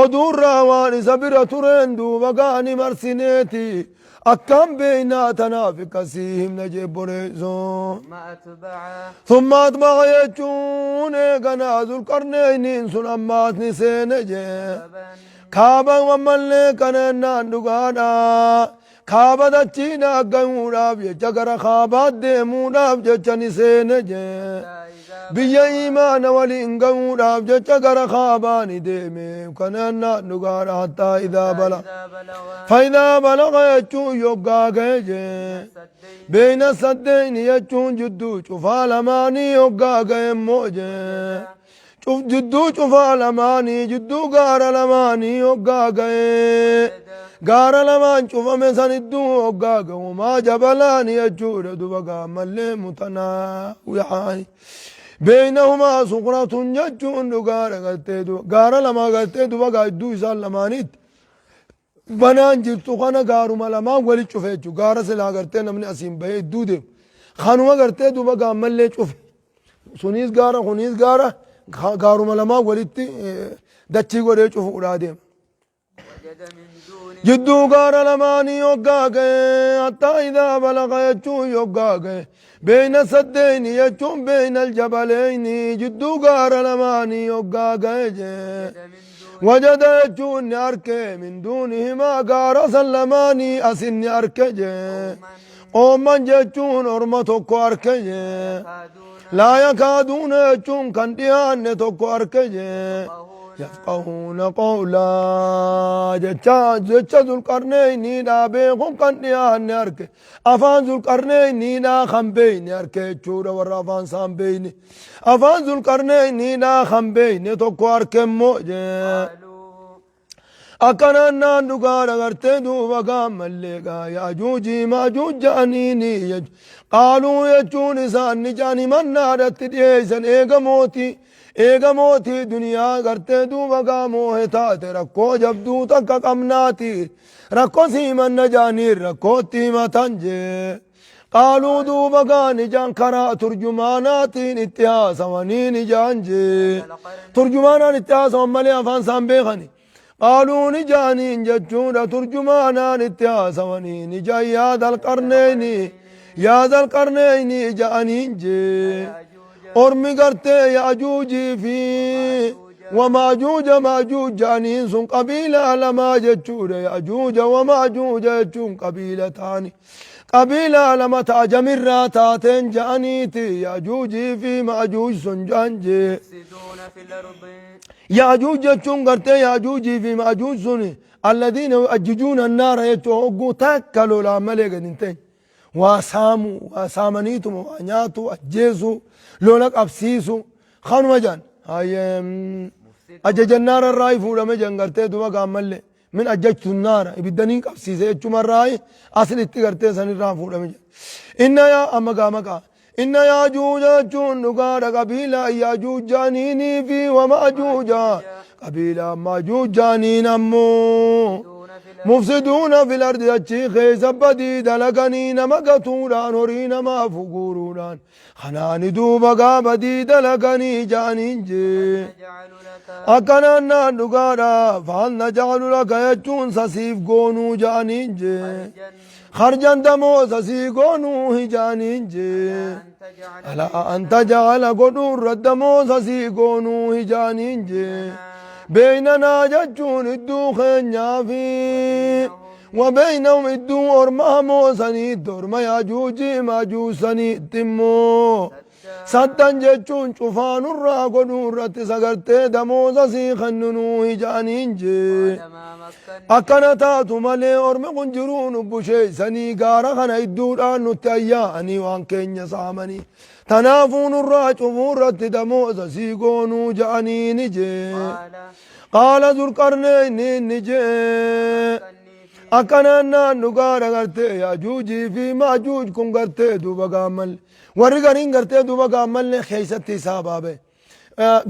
Oduurraa waan isa bira tureen duuba gaa ni marsineeti. Akkam beeynaa tanaaf akkasii himna jee boreessoo. Summa atba'a jechuun eeganaa Zulqarneyniin sun ammaas ni seene jee. Kaaba ammallee kanannaan dhugaadha. Kaaba dachiin gayuudhaaf jecha gara kaabaa deemuudhaaf jecha ni seene jee. Biyya iimaana waliin gayuudhaaf jecha gara kaabaa ni deeme. Kanannaan dhugaadha hattaa idaa bala. Faayidaa balaga jechuun yoggaa gahe jee. Beeyna saddeyni jechuun jidduu cufaa lamaanii yoggaa gahe immoo jee. Cuf jidduu cufaa lamaanii jidduu gaara lamaanii yoggaa gahe. Gaara lamaan cufame san idduu yoggaa gahu maa jabalaani jechuudha duba gaammallee mutanaa wihaani. Beeynahumaa suqratun jechuun dhugaadha gartee duba gaara lamaa gartee duba gaa idduu isaan lamaaniitti. Banaan jirtu kana gaaruma lamaan wali cufe jechuudha. Gaara silaa gartee namni asiin bahee idduu deemu. Kanuma gartee duuba gaammallee cufe. Suniis gaara kuniis gaara gaaruma lamaan walitti dachii godhee cufuudhaa deema. Jidduu gaara lamaanii yoggaa ga'e hattaa idaa balaga jechuun yoggaa ga'e beeyna saddeyni jechuun beeyna aljabaleyni jidduu gaara lamaanii yoggaa ga'e jee. Wajada jechuun ni arke min duunihimaa gaara san lamaanii asin ni arke jee. Qoomman jechuun orma tokko arke jee. Laa yakaaduuna jechuun kan dhiyaanne tokko arke jee. Yafqahuuna qawlaa jecha jecha zulqarneyniidhaa beekuun kan dhiyaanne arke. Afaan Zulqarneyniidhaa kan beeyne arke jechuudha warra afaan isaan beeyne. Afaan Zulqarneyniidhaa kan beeyne tokko arke immoo jee. Akkanaan naan dhugaadha gartee duuba gaammallee gaa yaajuujii maajuuj ja'aniini qaaluu jechuun isaan ni ja'an himannaadhatti dhiyeessan eega mootii eega mootii duniyaa gartee duuba gaa moohe taate rakkoo jabduu takka qabnaati rakkoo si himanna ja'aniin rakkootti himatan jee. Qaaluu duuba gaa ni ja'an karaa turjumaanaatiin itti haasawanii ni ja'an jee. Turjumaanaan itti haasawan malee afaan isaan beekani. Qaaluu ni ja'aniin jechuudha turjumaanaan itti haasawanii ni ja'an yaa dalqarneyni yaa dalqarneyni ja'aniin jee. Ormi gartee ya'juujii fi wamaajuuja maajuuj ja'aniin sun qabiilaa lamaa jechuudha ya'juuja wamaajuuja jechuun qabiila taani. Qabiilaa lama ta ajamirraa taateen ja'aniiti ya'juujii fi ma'juuj sun ja'an jee. Yufsiduuna fil ardi. Ya'juuj jechuun gartee ya'juujii fi ma'juuj sun alladiina yu'ajjijuuna annaara jechuun hogguu takka lolaan malee gad hin teenye. Waa saamuu, waa saamaniituma waa nyaatuu, ajjeesuu, lola qabsiisuu kanuma ja'an. Hayyee ajaja naara irraa fuudhame ja'an gartee duba gaammallee. Min ajjajtu naara ibidda niin qabsiise jechumarraayi aslitti gartee sanirraa fuudhame jedhe. Inna yaa amma gaa maqaa inna yaajuuja jechuun dhugaadha qabiilaa yaajuuj jaaniinii fi wamaajuuja qabiilaa maajuuj jaaniin ammoo mufsiduuna fil ardi achii keessa badii dalaganii nama gatuudhaan horii namaa fuguuruudhaan Kanaani duuba gaa badii dalaganii ja'aniin jee. Akkanaan naan dhugaadha. Fahal naj'alu laka jechuun sasiif goonuu ja'aniin jee. Kharjan damoo sasii goonuu hi ja'aniin jee. Ala an taj'ala godhuu irra damoo sasii goonuu hi ja'aniin jee. Beeynanaa jechuun idduu keenyaa fi Wabeynahum idduu orma hamoo saniitti orma yaajuujii maajuuj saniitti immoo saddan jechuun cufaa nurraa godhuu irratti sagartee damooza sii kennunuu hija'aniin jee. Akkana taatu malee ormi kun jiruu nu busheessanii gaara kana idduudhaan nutti ayyaa'anii waan keenya saamanii. Tanaafuu nurraa cufuu irratti damooza sii goonuu ja'anii ni jee. Qaala Zulqarneyni ni jee akkanaan naan dhugaadha gartee Yaajuujii fi Maajuuj kun gartee duuba gaammalle warri gariin gartee duuba gaammalle keessatti isaa baabe.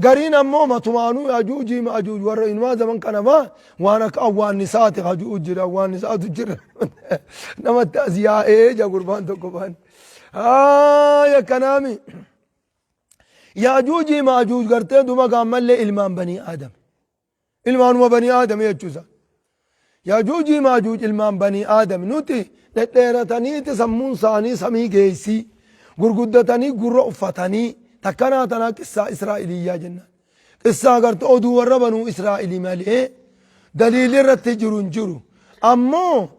Gariin ammoo matumaanuu Yaajuujii Maajuuj warra inumaa zaman kana faa waan akka awwaannisaati haju'u jira awwaannisaatu jira namatti as yaa'ee ja gurbaan tokko baan. Haaya kanaami. Yaajuujii maajuuj gartee duba gaammallee ilmaan banii aadam. Ilmaanuma banii aadam jechuusa. Yaajuujii maajuuj ilmaan banii aadam nuti dhedheerataniiti sammuun isaanii samii geessii gurguddatanii gurra uffatanii takkanaa tanaa qissaa Israa'iliyyaa jennaan. Qissaa garte oduu warra banuu Israa'ili malee daliilli irratti jiru hin jiru. Ammoo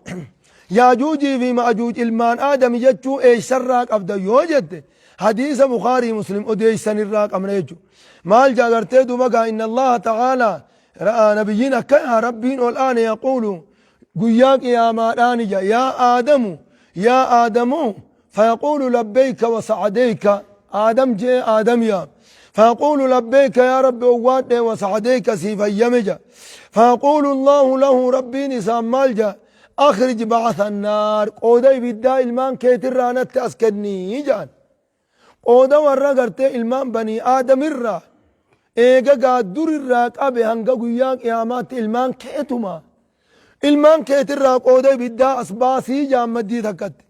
Yaajuujii fi Maajuuj ilmaan Aadami jechuu eessarraa qabda yoo jette hadiisa Bukaarii Muslim odeessan irraa qabna jechuudha. Maal jaa gartee duuba gaa inna Allaha ta'aalaa ra'aa nabiyyiin akka yaa rabbiin ol aane yaquulu guyyaa qiyaamaadhaan ija yaa Aadamu yaa Aadamu Fayaquulu labbeeyka wa sa'adeyka Aadam je'ee Aadam yaam. Fayaquulu labbeeyka yaa Rabbi owwaadhe wa sa'adeyka siif hayyame ja'a. Fayaquulu Allaahu lahu Rabbiin isaan maal ja'a? Akhrij ba'atha annaar qooda ibiddaa ilmaan keetirraa natti as kennii ja'an. Qooda warra gartee ilmaan banii Aadamirraa eega gaa durirraa qabe hanga guyyaa qiyaamaatti ilmaan keetuma. Ilmaan keetirraa qooda ibiddaa as baasii ja'an maddii takkatti.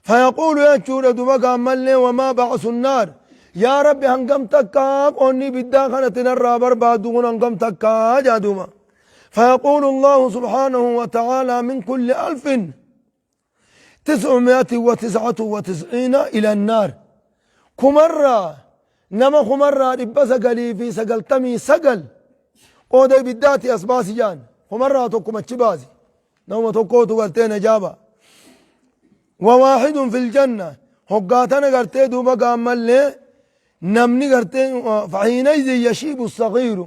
Fayaquulu jechuudha duba gaammallee wamaa ba'asu naar yaa rabbi hangam takkaa qoonni ibiddaa kanatti narraa barbaaddu kun hangam takkaa jaa duuba. Fayaquulu Allahu subhaanahu wa ta'aalaa min kulli alfin tis'umi'ati wa tis'atu wa tis'iina ila naar kumarraa nama kumarraa 999 qooda ibiddaati as baasi jaan kumarraa tokkuma achi baasi. Nama tokkootu gartee najaaba. Wawaahidun fil janna hoggaa tana gartee duuba gaammallee namni gartee fahiinayzin yashiibu sagiiru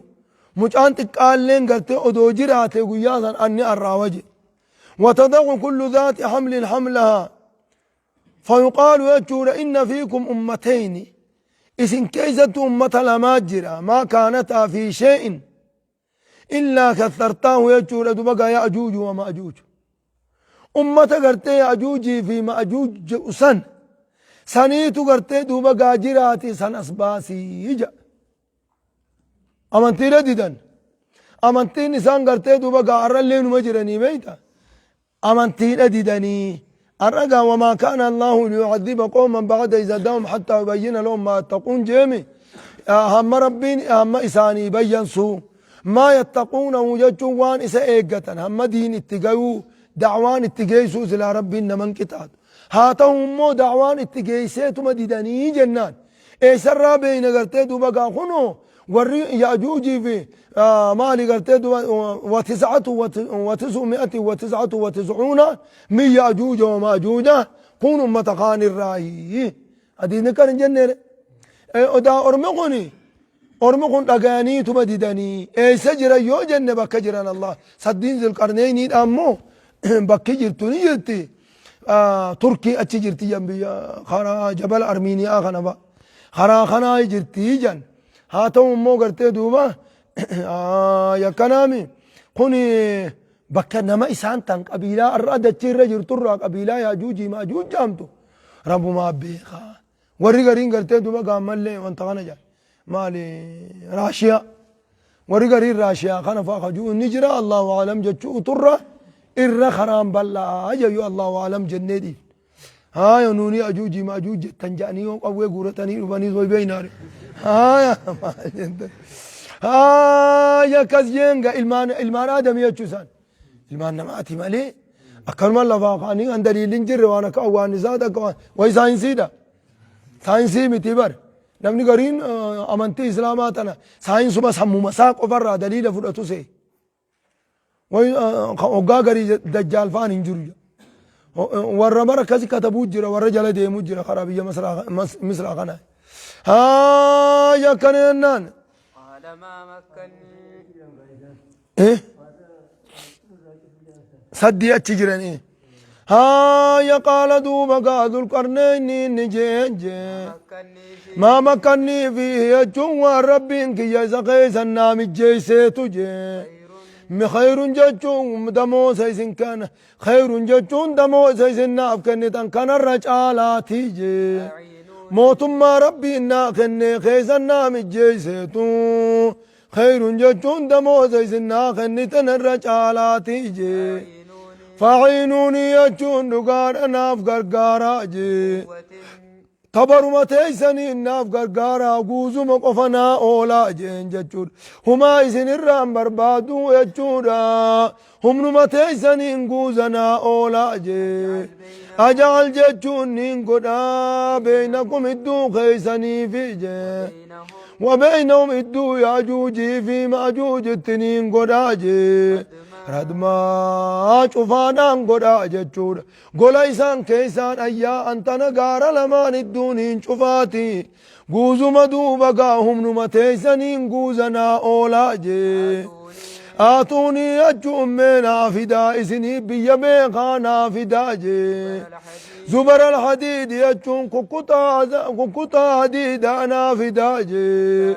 mucaan xiqqaalleen gartee odoo jiraate guyyaa san anni arraawa jedhe. Watadacu kullu zaati hamlin hamlahaa fayuqaalu jechuudha inna fiikum ummatayni isin keessatti ummata lamaa jira maa kaanataa fi shee'in. Illaa kathartaahu jechuudha duba gaa ya'juuju wa ma'juuj. Ummata gartee ya'juujii fi ma'juuj jedhu san saniitu gartee duuba gaa jiraati san as baasii jedha. Amantiidha didan. Amantiin isaan gartee duuba gaa har'allee numa jiranii beeyta. Amantiidha didanii. Har'a gaa wamaa kaana Allaahu liyu'adhiba qawman ba'da iz hadahum hattaa yubayyina lahum maa yattaquun jeemi. Hamma Rabbiin hamma isaanii bayyansu. Maa yattaquunahu jechuun waan isa eeggatan hamma diin itti gayuu da'waan itti geessuu silaa Rabbiin naman qixaatu. Haa ta'u immoo da'waan itti geesseetuma didanii jennaan. Eessarraa beeyna gartee duuba gaa kunoo warri ya'juujii fi maali gartee duuba watis'atu watisu'mi'ati watis'atu watis'uuna min ya'juuja wa ma'juuja kun ummata kaan irraayi. Hadiisni kan hin jenneere. Odaa ormi kuni ormi kun dhagayaniituma didanii eessa jiran yoo jenne bakka jiran Allah saddiin zilqarneyniidha ammoo bakki jirtu ni jirti. Turkii achi jirti jan biyya karaa jabala Armiiniyaa kana fa'a. Karaa kanaa jirti jan. Haa ta'u immoo gartee duuba yakkanaami kun bakka nama isaan tan qabiilaa har'a dachii irra jirturraa qabiilaa yaajuujii maajuuj jaamtu rabbumaa beekaa. Warri gariin gartee duba gaammallee wanta kana jedhan. Maali Raashiyaa. Warri gariin Raashiyaa kana fa'a kajuu inni jira Allahu alam jechuu uturra irra karaan bal'aa jeyyu Allahu alam jennee dhiifne. Haaya nuuni ajuujii maajuuj jettan jedhanii yoo qawwee guuratanii dhufanii sooy beeynaare. Haaya maal jettan. Haaya akkas jeenga ilmaan ilmaan aadamii jechuu isaan. Ilmaan namaati malee akkanuma lafaa ka'anii kan daliilli hin jirre waan akka awwaannisaa takka waan wayi saayinsiidha. Saayinsii miti bar. Namni gariin amantii islaamaa tana saayinsuma sammuma isaa qofarraa daliila fudhatu see. Wayi hoggaa garii dajjaal fa'aan hin jiru. Warra bara akkasi katabuu jira warra jala deemuu jira karaa biyya Misraa kana. Haa yakkana jennaan. Qaala maa makkannii. Eh? Saddii achi jiranii. Haaya qaala duuba gaa dhulqarneyni ni jeen jee. Makkannii fi. Maa makkannii fi jechuun waan rabbiin kiyya isa keessa naa mijjeesseetu jee. Khayrun. Mi khayrun jechuun damoosa isin kana khayrun jechuun damoosa isin naaf kennitan kanarra caalaatii jee. A'iinuuni. Mootummaa rabbiin naa kenne keessa naa mijjeesseetu. Khayrun jechuun damooza isin naa kennitan irra caalaatii jee. Fa'iinuunii jechuun dhugaadha naaf gargaaraa jee. Tabaruma teessaniin naaf gargaaraa guuzuma qofa naa oolaa jeen jechuudha. Humaa isin irraan barbaaduu jechuudha. Humnuma teessaniin guuza naa oolaa jee. Ajaal jechuun niin godhaa beeynakum idduu keessaniifi jee. Wabeeynahum idduu yaajuujii fi maajuujitti niin godhaa jee. Radmaa cufaadhaan godhaa jechuudha. Gola isaan keessaan ayyaa'an tana gaara lamaan idduu niin cufaati. Guuzuma duuba gaa humnuma teessaniin guuza naa oolaa jee. Aatuunii jechuun mee naa fidaa isinii biyya beekaa naa fidaa jee. Zubar al-hadiid jechuun kukkutaa hadiidaa naa fidaa jee.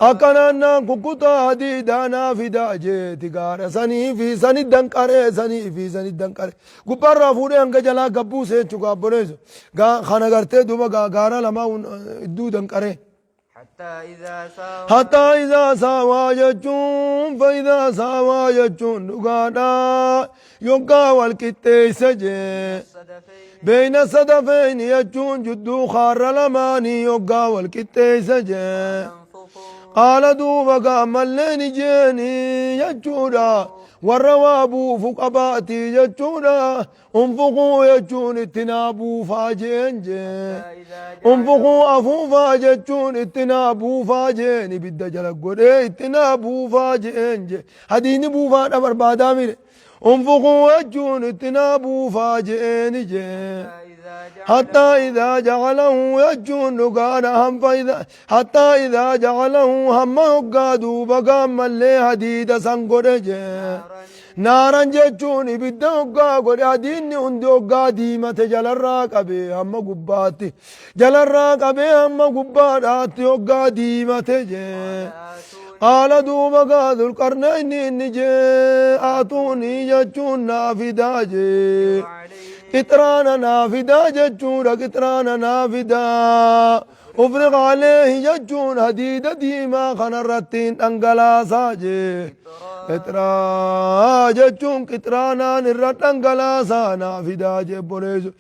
Akkanaan naan kukkutaa hadiidaa naa fidaa jeeti gaara sanii fi sani danqaree sanii fi sani danqaree. Gubbaarraa fuudhee hanga jalaa gabbuuse jechuudha gaabboleessu. Kana gartee duuba gaara lamaa idduu danqaree. Hattaa izaa saawaa jechuun faayidaa saawaa jechuun dhugaadha. Yoggaa wal qixxeessa jee. Beeyna sadafeeni jechuun jidduu kaarra lamaanii yoggaa wal qixxeessa jee. Qaala duuba gaammallee ni jeeni jechuudha. Warra waa buufu qabaati jechuudha. Unfuquu jechuun itti naa buufaa jeen jee. Unfuquu afuufaa jechuun itti naa buufaa jeen ibidda jala godhee itti naa buufaa jeen jee. Hadiini buufaadha barbaadaa mire. Unfuquu jechuun itti naa buufaa jeeni jee. Hattaa idaa jacalahu jechuun dhugaadha hanfa idaa hattaa idaa jacalahu hamma hoggaa duuba gaammallee hadiida san godhe jee. Naaran jechuun ibidda hoggaa godhe hadiidni hundi hoggaa diimate jalarraa qabee hamma gubbaatti jalarraa qabee hamma gubbaadhaatti hoggaa diimate jee. Qaala duuba gaa Dhulqarnayni inni jee a'tuunii jechuun naa fidaa jee. Qixraana naa fidaa jechuudha qixraana naa fidaa. Ufriq aleehi jechuun hadiida diimaa kanarratti hin dhangalaasaa jee. Qixraa jechuun qixraanaan irra dhangalaasaa naa fidaa jee boleessu.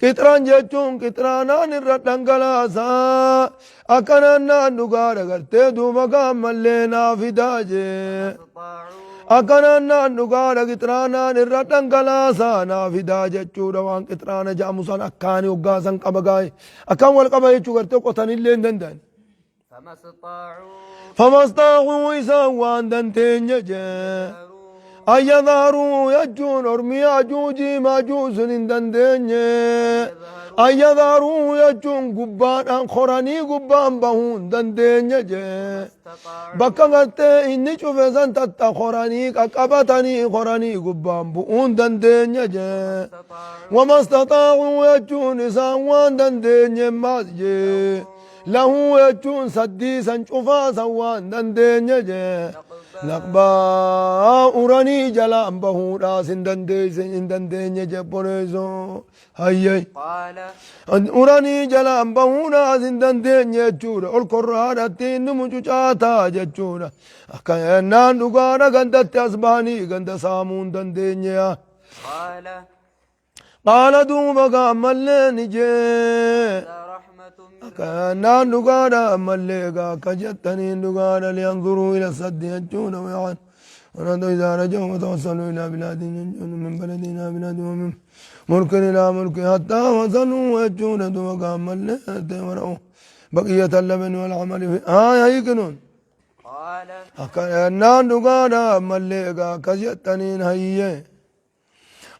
Qixraan jechuun qixraanaan irra dhangalaasaa. Akkanaan naan dhugaadha gartee duuba gaammallee naa fidaa jee. Akkanaan naan dhugaadha qixraanaan irra dhangalaasaa naa fidaa jechuudha waan qixraana ja'amu san akkaani hoggaasan qaba gaa'e. Akkaan wal qaba jechuu gartee qotanillee hin danda'an. Famastaa'uu isaan waan dandeenye jee. Ayyadhaaruu jechuun ormi yaajuujii maajuusun hin dandeenye. Ayyadhaaruu jechuun gubbaadhaan koranii gubbaan bahuu hin dandeenye jee. Bakka gartee inni cufe san tatta koranii qaqqabatanii koranii gubbaan bu'uu hin dandeenye jee. Wamastaxaa'uu jechuun isaan waan dandeenye maas jee. Lahuu jechuun saddii san cufaa san waan dandeenye jee. Naqbaa uranii jalaan bahuudhaas hin dandeesse hin dandeenye jee boleessoo. Hayyee. Qaala. Uranii jalaan bahuudhaas hin dandeenye jechuudha. Ol korraadhatti inni mucucaataa jechuudha. Akka jennaan dhugaadha gandatti as bahanii ganda saamuu hin dandeenye yaa. Qaala. Qaala duuba gaa ammallee ni jee. Hadhaa rahmatun min Akka jennaan dhugaadha ammallee gaa akka jettaniin dhugaadha liyanzuruu ila saddi jechuudha wayaan. ونادوا إذا رجعوا وتوصلوا إلى بلاد ينجون من بلد إلى بلاد ومن ملك إلى ملك حتى وصلوا يجون دوبا أمالي ورأوا بقية اللبن والعمل في آية يكنون قال akka jennaan dhugaadha ammallee egaa akkas jettaniin hayyee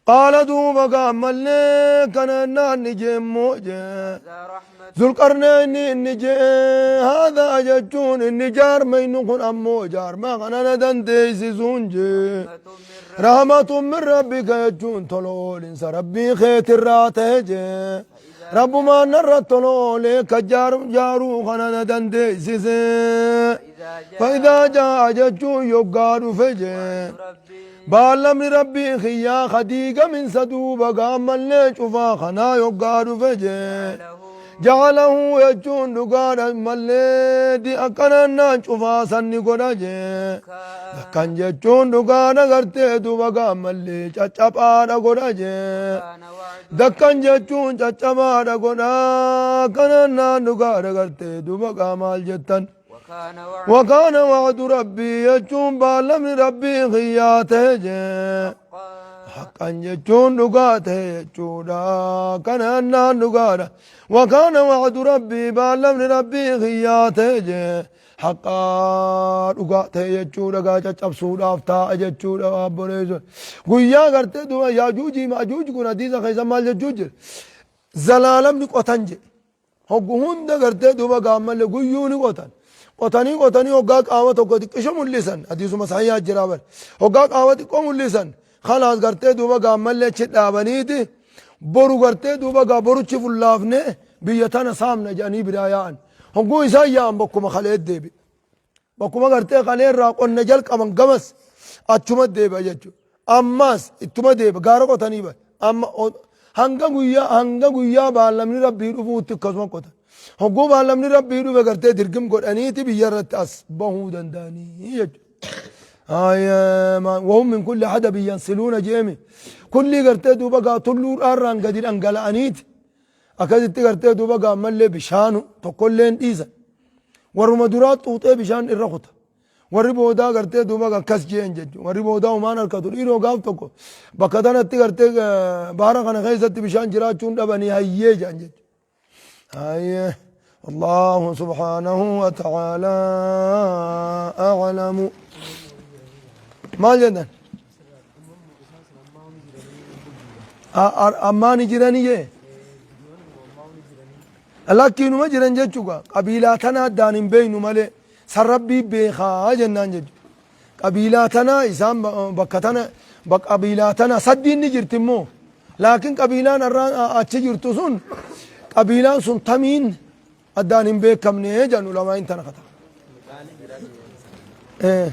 qaala duuba gaa ammallee kana jennaan ni jeemmoo jee هذا رحمة Zulqarneyni inni jee haadha jechuun inni jaarmayni kun ammoo jaarma kana na dandeessisuun jee من rahmatun min rabbika jechuun tola oolinsa rabbii keetirraa ta'e jee rabbumaan narra tola oolee ka jaaruu kana na dandeessise إذا جاء fa'idaa jaa'a jechuun yoggaa dhufe jee ربي baallamni rabbii kiyyaa kadiigaminsa duuba gaammallee cufaa kanaa yoggaa dhufe jee له jacalahu jechuun dhugaadha mallee di akkanannaan cufaa sanni godha jee كاء akkan jechuun dhugaadha gartee duuba gaammallee caccabaadha godha jee كان وعد dakkan jechuun caccabaadha godha akkanannaan dhugaadha gartee duuba gaamaal jettan وكان وعد وكان وعد ربي jechuun baallamni rabbii kiyyaa ta'e jee حقا حقا jechuun dhugaa ta'e jechuudha kanannaan dhugaadha وكان وعد ربي baallamni rabbii kiyyaa ta'e jee haqaa dhugaa ta'e jechuudha gaa caccabsuudhaaf taa'a jechuudha obboleessa guyyaa gartee duuba yaajuujii maajuuj kun hadiisa keessa maal jechuu jira zalaalamni qotan jedhe hoggu hunda gartee duuba gaammalle guyyuu ni qotan qotanii qotanii hoggaa qaama tokko xiqqisho mul'isan hadiisuma sahihaa jira bar hoggaa qaama xiqqoo mul'isan khalaas gartee duuba gaammallee achi dhaabaniiti boru gartee duuba gaa boruchi fullaafne biyya tana saamna jedhanii biraa yaa'an hogguu isaan yaa'an bakkuma kalee deebi bakkuma gartee kalee irraa qonna jalqaban gamas achuma deebi'a jechuudha ammas ittuma deebi'a gaara qotanii bar amma hanga guyyaa hanga guyyaa baallamni rabbii dhufuutti akkasuma qotan hogguu baallamni rabbii dhufe gartee dirgim godhaniiti biyya irratti as bahuu danda'anii jechuudha. وهم من كل حدب ينسلون جيمي كل gartee duuba gaa tulluudhaarraan gadi dhangala'aniiti akkasitti gartee duuba gaa ammallee bishaanu tokkollee hin dhiisan warruma duraa xuuxee bishaan irra kuta warri boodaa gartee duuba akkas jeen jechuudha warri boodaa humaan harkatu dhiiroo gaaf tokko bakka tanatti gartee baara kana keessatti bishaan jiraachuun dhabanii hayyee jedhan jechuudha. Hayyee الله سبحانه وتعالى أعلم maal jedhan ammaani jiranii jee lakkiinuma jiran jechuudha qabiilaa tana addaan hin beeynu malee san rabbii beekaa jennaan jechuudha qabiilaa tana isaan bakka tana qabiilaa tana saddiin ni jirti immoo laakiin qabiilaan har'aa achi jirtu sun qabiilaan sun tamiin addaan hin beekamne jedhan ulamaan tana kata. Eh.